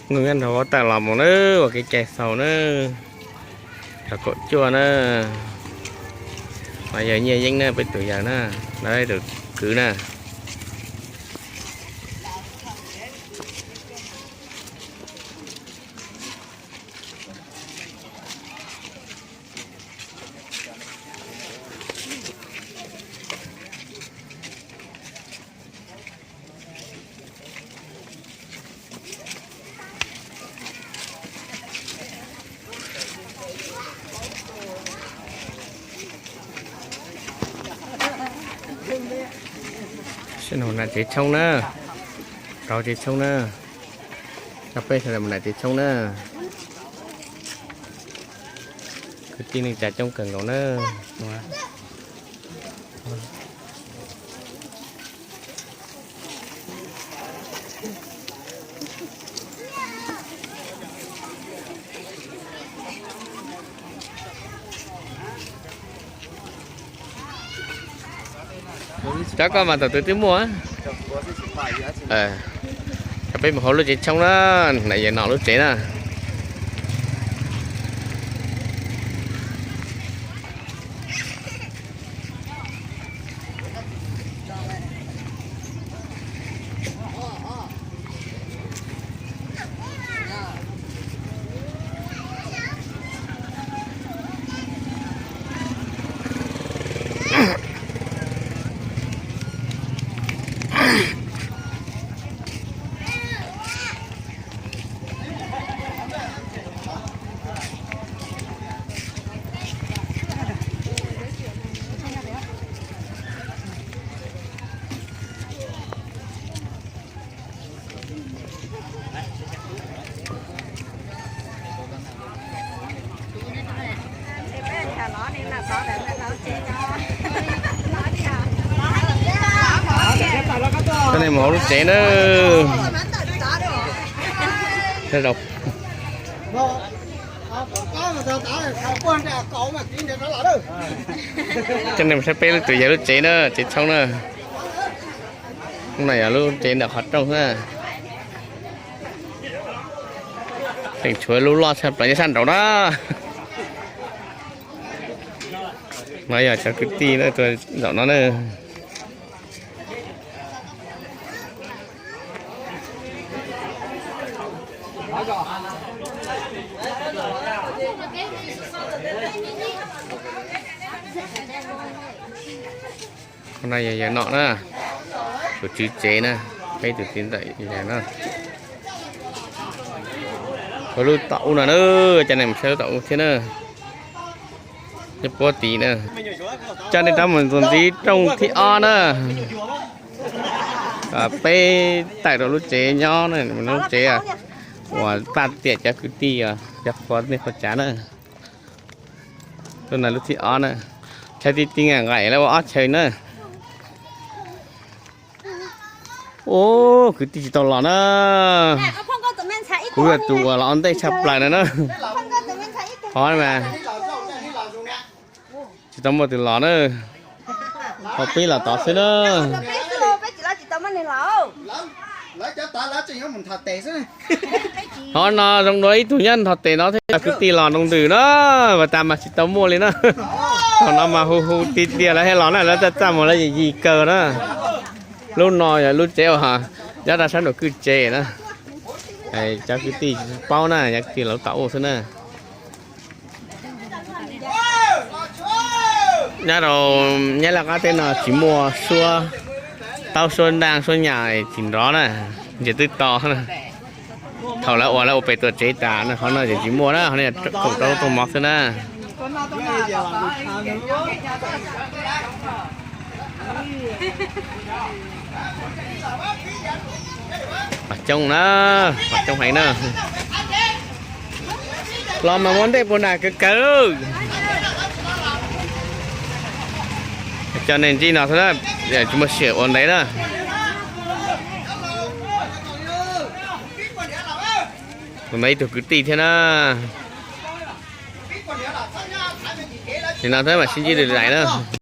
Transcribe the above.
Nws nyob nrog huab tais los mus na, ua kev cai xaus na, cov kaum cuaj na, mas yog Nyiaj Yeeb na, peb tus yawg na, lawv tus kwv na. Sib nug nram tsev tshoob na, rau tsev tshoob na, coj peb sawv daws mus nram tsev tshoob na. Kwv tij neej tsa coob kawg nkaus na. Cov koj mas thaum twg twb muaj. Cov peb mus hauv lub tsev tshoob na, nram yawg nom lub tsev na. Coj nej mus hauv lub tsev na. Coj nej mus saib peb lub tus yawg lub tsev na, tsev tshoob na. Lub no yog lub tsev ntawm qhov rooj na. Tseem tshuav lub loj tshaj plaws nyob sab nraud na. No yog cov kwv tij tuaj zaum no na. Qhov no yog yawg nom na, tus tswv tsev na, peb tus txiv ntxawm yawg na. Ua lub tom ub no na, coj nej mus saib lub tom ub thiab na. Nyob puag tid na. Coj nej rov mus ntxiv rooj thib ob na. Peb tawm rau lub tsev nyob, lub tsev uas paj tiam cov kwv tij, cov qhua nej qhua tsav na. Lub no lub thib ob na. Chaw ti ti nqaim lawv ua ob chaw na. Ub, kwv tij tsis tau los na. Kuv yog tus uas los ua ntej tshaj plaws no na. Qhov mas tsis tau muaj tus los na. Ho peb los tod xwb na. Ho no zoo dua ib tug nyob nthos tes no thiab, kwv tij los nroo ntws na, vas tas mas tsis tau muaj li na. Thaum no mas hu hu tiag tiag lawv thiaj los na, lawv txaj txaj muag lawv yim yim kawg na. Lub no yog lub tsev uas nyob rau sab nraum kwj tsev na. Cov kwv tij tsis paub na, cov kwv tij lawv tom ub xwb na. Nyob rau Nyab Laj qab teb no tsis muaj suab, taub suab ntaj suab nyam tsis nrov na, ntsia twb to. Thaum lawv ua lawv ua pem tuam tsev tas no, qhov no ces tsis muaj na, qhov no yog khoom rau lub rooj mov xwb na. Qhov coob na, qhov coob heev na. Los mas muab ntej puag nram kawg kawg. Coj nej ntsib no xwb na, tsis muaj sia ua ntev na. Tus no ib tug kwv tij thiab na. Nim no thiab mam sib ntsib dua lais na.